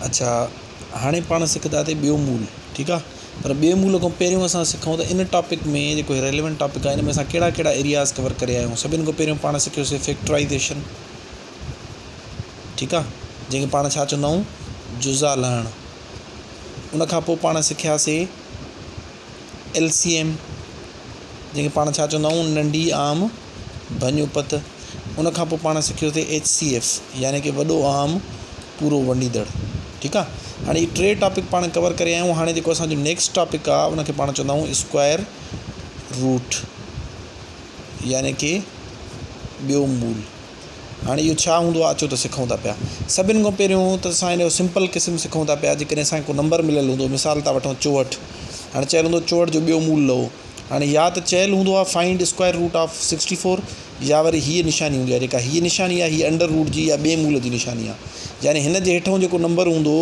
اڇا هاڻي پاڻ سکنداسين ٻيو مول ٺيڪ آ پر ٻئي مول کان پهريون اسان سکون ته ان ٽاپڪ ۾ جيڪو ريليونٽ ٽاپڪ آهي ان ۾ اسان ڪهڙا ڪهڙا ايرياز ڪور ڪري آيا آهيون. سڀني کان پهريون پاڻ سکيوسين فيڪٽرائيزيشن، ٺيڪ آ، جنهن کي پاڻ ڇا چوندا آهيون؟ جزا لهڻ. ان کان پوء پاڻ سکياسين ايل سي ايم، جنهن کي پاڻ ڇا چوندا آهيون؟ ننڍي عام ڀڃ اپت. ان کان پوء پاڻ سکيوسين ايچ سي ايف، يعني ڪي وڏو عام پورو ونڊيندڙ. ٺيڪ آ، هاڻي هي ٽي ٽاپڪ پاڻ ڪور ڪري آيا آهيون. هاڻي جيڪو اسان جو نيڪسٽ ٽاپڪ آ ان کي پاڻ چوندا آهيون اسڪوائر روٽ، يعني ڪي ٻيو مول. هاڻي اهو ڇا هوندو آ، اچو ته سکون ٿا پيا. سڀن کان پهريون ته اسان ان جو سمپل قسم سکون ٿا پيا. جيڪڏهن اسان کي ڪو نمبر مليل هوندو، مثال ٿا وٺون 64، هاڻي چيل هوندو 64 جو ٻيو مول لهو. هاڻي يا ته چيل هوندو آ فائنڊ اسڪوائر روٽ آف 64، يا وري هيء نشاني هوندي آ، جيڪا هيء نشاني آ هيء انڊر روٽ جي يا ٻئي مول جي نشاني آ، يعني هن جي هيٺئون جيڪو نمبر هوندو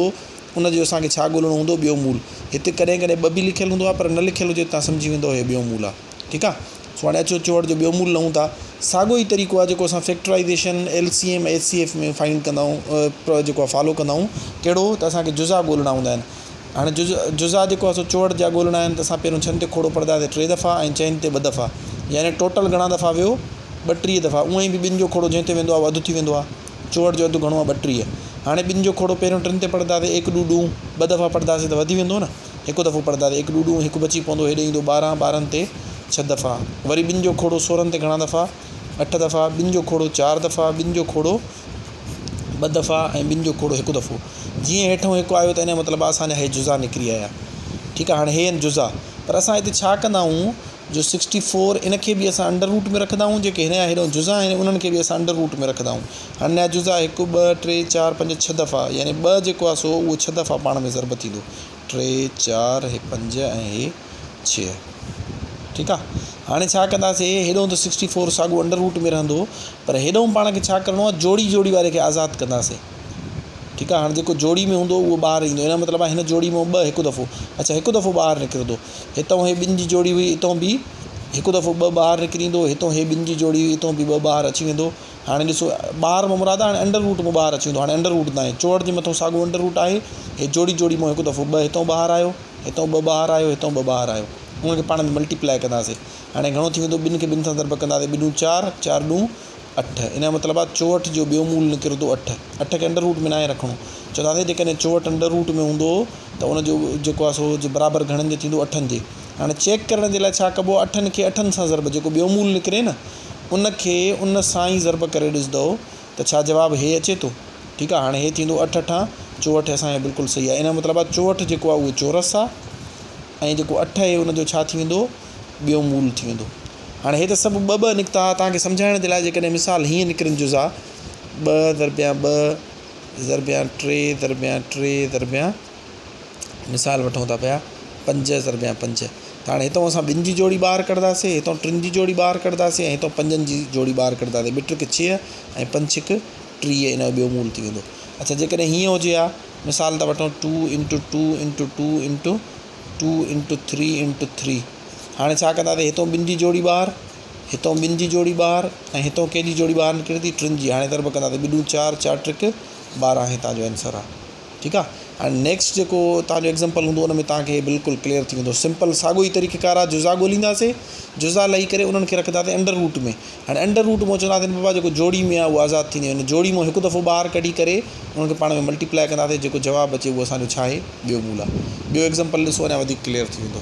ان جو اسان کي ڇا ڳولڻو هوندو؟ ٻيو مول. هتي ڪڏهن ڪڏهن ٻه به لکيل هوندو آ، پر نه لکيل هجي ته توهان سمجهي ويندؤ هي ٻيو مول آ. ٺيڪ آ، سو هاڻي اچو 64 جو ٻيو مول لهون ٿا. ساڳو ئي طريقو آ جيڪو اسان factorisation, L C M, H C F ۾ find ڪندا آهيون، جيڪو آ فالو ڪندا آهيون. ڪهڙو ته اسان کي جزا ڳولڻا هوندا آهن. هاڻي جزا جيڪو آ سو 64 جا ڳولڻا آهن ته اسان پهريون ڇهن تي کوڙو پڙهنداسين 3 دفعا ۽ چئن تي 2 دفعا، يعني ٽوٽل گهڻا دفعا ويو؟ 32 دفعا. اونئن ئي به ٻن جو کوڙو جنهن تي ويندو آ اهو اڌ ٿي ويندو آ. 64 جو اڌ گهڻو آ؟ 32. هاڻي ٻن جو کوڙو پهريون ٽن تي پڙهنداسين، ايڪ ڏو ڏون، 2 دفعا پڙهنداسين ته وڌي ويندو نه. هڪ دفعو پڙهنداسين ايڪ ڏو ڏون، هڪ بچي پوندو، هيڏي ايندو 12، 12 تي 6 دفعا. وري ٻن جو کوڙو 16 تي گهڻا دفعا؟ 8 دفعا. ٻن جو کوڙو 4 دفعا، ٻن جو کوڙو 2 دفعا ۽ ٻن جو کوڙو هڪ دفعو. جيئن هيٺئون هڪ آيو ته ان جو مطلب آ اسان جا هي جزا نڪري آيا. ٺيڪ آ، هاڻي هي آهن جزا، پر اسان هتي ڇا ڪندا آهيون جو 64 ان کي به اسان انڊر روٽ ۾ رکندا آهيون، جيڪي هن جا هيڏئون جزا آهن انهن کي به اسان انڊر روٽ ۾ رکندا آهيون. هاڻي هن جا جزا 1 2 3 4 5 6 دفعا، يعني 2 جيڪو آ سو اهو 6 دفعا پاڻ ۾ ضرب ٿيندو، 3 4 هي 5 ۽ هي 6. ٺيڪ آ، هاڻي ڇا ڪنداسي، هيڏئون ته 64 ساڳو انڊر روٽ ۾ رهندو، پر هيڏئون پاڻ کي ڇا ڪرڻو آ، جوڙي جوڙي واري کي آزاد ڪنداسي. ٺيڪ آ، هاڻي جيڪو جوڙي ۾ هوندو اهو ٻاهر ايندو، ان جو مطلب آ هن جوڙي مان 2 هڪ دفعو، اڇا هڪ دفعو ٻاهر نڪرندو. هتئون هي ٻن جي جوڙي هئي، هتئون به هڪ دفعو 2 ٻاهر نڪري ايندو. هتئون هي ٻن جي جوڙي هئي، هتئون به 2 ٻاهر اچي ويندو. هاڻي ڏسو ٻاهر مان مراد آ هاڻي انڊر روٽ مان ٻاهر اچي ويندو. هاڻي انڊر روٽ ناهي، 64 جي مٿئون ساڳو انڊر روٽ آهي. هي جوڙي جوڙي مان هڪ دفعو 2 هتئون ٻاهر آيو، هتئون 2 ٻاهر آيو، هتئون 2 ٻاهر آيو. انهن کي پاڻ ۾ ملٽيپلائي ڪنداسين. هاڻي گهڻو ٿي ويندو؟ ٻن کي ٻن سان ضرب ڪنداسين، ٻه ڏون 4، 4 ڏون 8. ان جو مطلب آ 64 جو ٻيو مول نڪرندو 8. 8 کي انڊر روٽ ۾ ناهي رکڻو. چونداسين جيڪڏهن 64 انڊر روٽ ۾ هوندو ته ان جو جيڪو آ سو برابر گهڻن جي ٿيندو؟ اٺن جي. هاڻي چيڪ ڪرڻ جي لاء ڇا ڪبو آ، اٺن کي اٺن سان ضرب، جيڪو ٻيو مول نڪري نه ان کي ان سان ئي ضرب ڪري ڏسندؤ ته ڇا جواب هي اچي ٿو. ٺيڪ آ، هاڻي هي ٿيندو اٺ اٺان 64، اسان جو بلڪل صحيح آ. ان جو مطلب آ 64 جيڪو آ اهو چورس آ ۽ جيڪو 8 آهي ان جو ڇا ٿي ويندو؟ ٻيو مول ٿي ويندو. هاڻي هي ته سڀ ٻه ٻه نڪتا، توهان کي سمجهائڻ جي لاء. جيڪڏهن مثال هيئن نڪرن جزا، 2 ضربيان 2 ضربيان 3 ضربيان 3 ضربيان، مثال وٺون ٿا پيا 5 ضربيان 5، ته هاڻي هتان اسان ٻن جي جوڙي ٻاهر ڪڍنداسين، هتان ٽن جي جوڙي ٻاهر ڪڍنداسين ۽ هتان پنجن جي جوڙي ٻاهر ڪڍنداسين. ٻه ٽرڪ 6 ۽ پنج ڇڪ 30، ان جو ٻيو مول ٿي ويندو. اڇا جيڪڏهن هيئن هجي ها، مثال ٿا وٺون 2 into 2 into 2 into 2 into 3 into 3، هاڻي ڇا ڪنداسين، هتان ٻن جي جوڙي ٻاهر، هتان ٻن جي جوڙي ٻاهر ۽ هتان ڪنهن جي جوڙي ٻاهر نڪري ٿي؟ ٽن جي. هاڻي ضرب ڪنداسين، ٻه ڏون 4، 4 ٽرڪ 12، هي توهان جو آنسر آ. ٺيڪ آ، هاڻي نيڪسٽ جيڪو توهان جو ايگزامپل هوندو ان ۾ توهان کي بلڪل ڪليئر ٿي ويندو. سمپل ساڳو ئي طريقه ڪار آ، جزا ڳولينداسين، جزا لهي ڪري انهن کي رکنداسين انڊر روٽ ۾. هاڻي انڊر روٽ مان چونداسين بابا جيڪو جوڙي ۾ آ اهو آزاد ٿيندو، ان جوڙي مان هڪ دفعو ٻاهر ڪڍي ڪري انهن کي پاڻ ۾ ملٽيپلائي ڪنداسين، جيڪو جواب اچي اهو اسان جو ڇا آهي؟ ٻيو مول آ. ٻيو ايگزامپل ڏسو اڃا وڌيڪ ڪليئر ٿي ويندو.